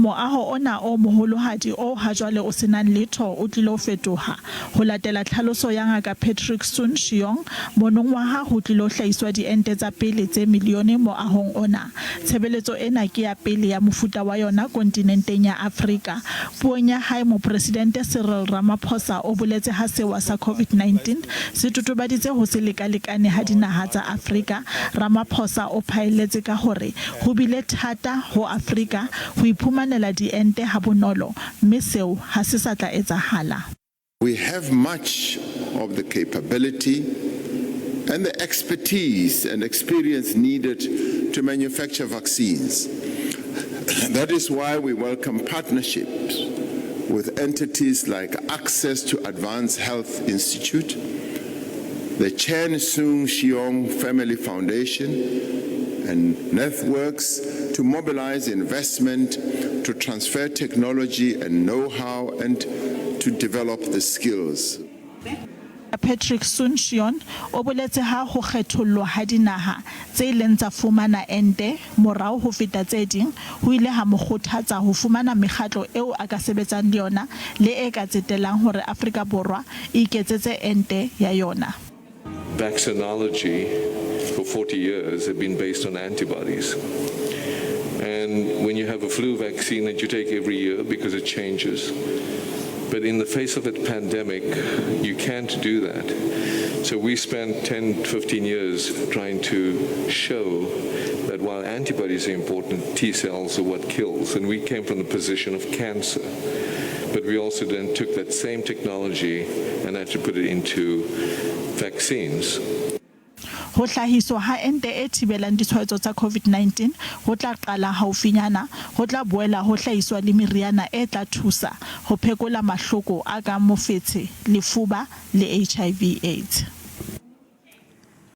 Moaho ona o moholohadi oo hajwale o se nang letho o tlilo fetoha. Ho latela tlhaloso ya Ngaka Patrick Soon-Shiong, monongwaha ho tlilo hlahiswa diente tsa pele tse milione moahong ona. Tshebeletso ena ke ya pele ya mofuta wa yona kontinenteng ya Afrika. Puong ya hae, Mopresidente Cyril Ramaphosa o boletse ha sewa sa Covid-19 se totobaditse ho se lekalekane ha dinaha tsa Afrika. Ramaphosa o phaelletse ka hore ho bile thata ho Afrika ho iphumanela diente habonolo mme seo ha se sa tla etsahala. We have much of the capability and the expertise and experience needed to manufacture vaccines. That is why we welcome partnerships with entities like Access to Advanced Health Institute, the Chen Soon-Shiong Family Foundation, and networks to mobilize investment, to transfer technology and know-how, and to develop the skills. Patrick Soon-Shiong o boletse ha ho kgethollwa ha dinaha tse ileng tsa fumana ente morao ho feta tse ding ho ile ha mo kgothatsa ho fumana mekgatlo eo a ka sebetsang le yona le e ka tsetelang hore Afrika Borwa e iketsetse ente ya yona. Vaccinology for 40 years have been based on antibodies. And when you have a flu vaccine that you take every year because it changes, but in the face of a pandemic, you can't do that. So we spent 10, 15 years trying to show that while antibodies are important, T cells are what kills. And we came from the position of cancer. But we also then took that same technology and had to put it into vaccines. Ho hlahiswa ha ente e thibelang ditshwaetso tsa COVID-19 ho tla qala haufinyana. Ho tla boela ho hlahiswa le meriana e tla thusa ho phekola mahloko a kang mofetshe, lefuba le HIV-Aids.